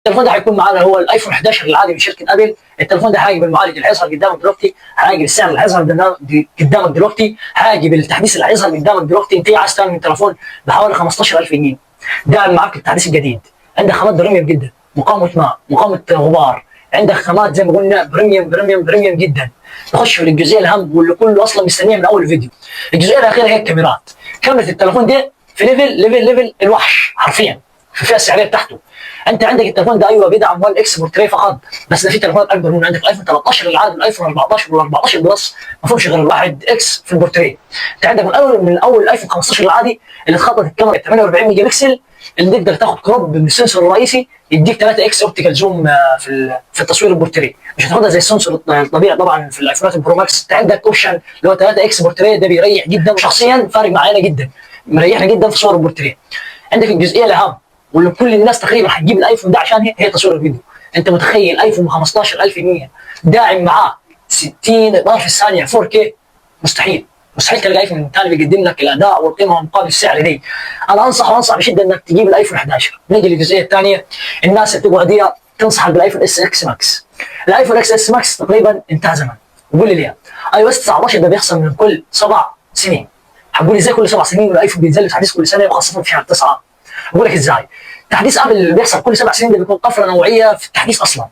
التليفون ده هيكون معانا هو الايفون 11 العادي من شركة ابل. التليفون ده هيجي بالمعالج اللي هيظهر قدامك دلوقتي، هيجي بالسعر اللي هيظهر قدامك دلوقتي، هيجي بالتحديث اللي هيظهر قدامك دلوقتي. انت عايز تعمل تليفون بحوالي 15000 جنيه داعم معاك التحديث الجديد، عندك خامات premium جدا، مقاومة ماء، مقاومة غبار، عندك خامات زي ما قلنا premium premium premium جدا. نخش في الجزئية الاهم واللي كله اصلا مستنيها من اول فيديو. الجزئية الاخيرة هي الكاميرات. كاميرا التليفون ده في level level level الوحش حرفيا في الفئة السعرية بتاعته. انت عندك التليفون ده ايوه بيدعم 1 x بورتريه فقط، بس ده في تليفونات اكبر منه. عندك الايفون 13 العادي، الايفون 14 وال 14 Plus ما فيهمش غير الواحد x في البورتريه. انت عندك من اول الايفون 15 العادي اللي اتخطت الكاميرا 48 ميجا بكسل اللي تقدر تاخد crop من ال sensor الرئيسي يديك 3 x optical zoom في التصوير البورتريه. مش هتاخدها زي ال sensor الطبيعي طبعا في الايفونات ال Pro Max. انت عندك option اللي هو 3 x بورتريه، ده بيريح جدا، شخصيا فارق معانا جدا، مريحنا جدا في صور البورتريه. عندك الجزئية الاهم واللي كل الناس تقريبا هتجيب الايفون ده عشان هي تصوير الفيديو. انت متخيل ايفون ب 15000 جنيه داعم معاه 60 اطار في الثانية 4K؟ مستحيل، مستحيل تلقى ايفون ثاني بيقدم لك الاداء والقيمة مقابل السعر دي. انا انصح وانصح بشده انك تجيب الايفون 11. نيجي للجزئيه الثانيه، الناس اللي تبغى هديه تنصحك بالايفون SX Max. الايفون XS Max تقريبا انتهى زمن. وقول لي ليه؟ iOS 19 ده بيحصل من كل 7 سنين. هتقول ازاي كل 7 سنين والايفون بينزل له تحديث كل سنة وخاصة في شهر 9؟ بقول لك ازاي. تحديث ابل اللي بيحصل كل 7 سنين ده بيكون طفرة نوعية في التحديث اصلا.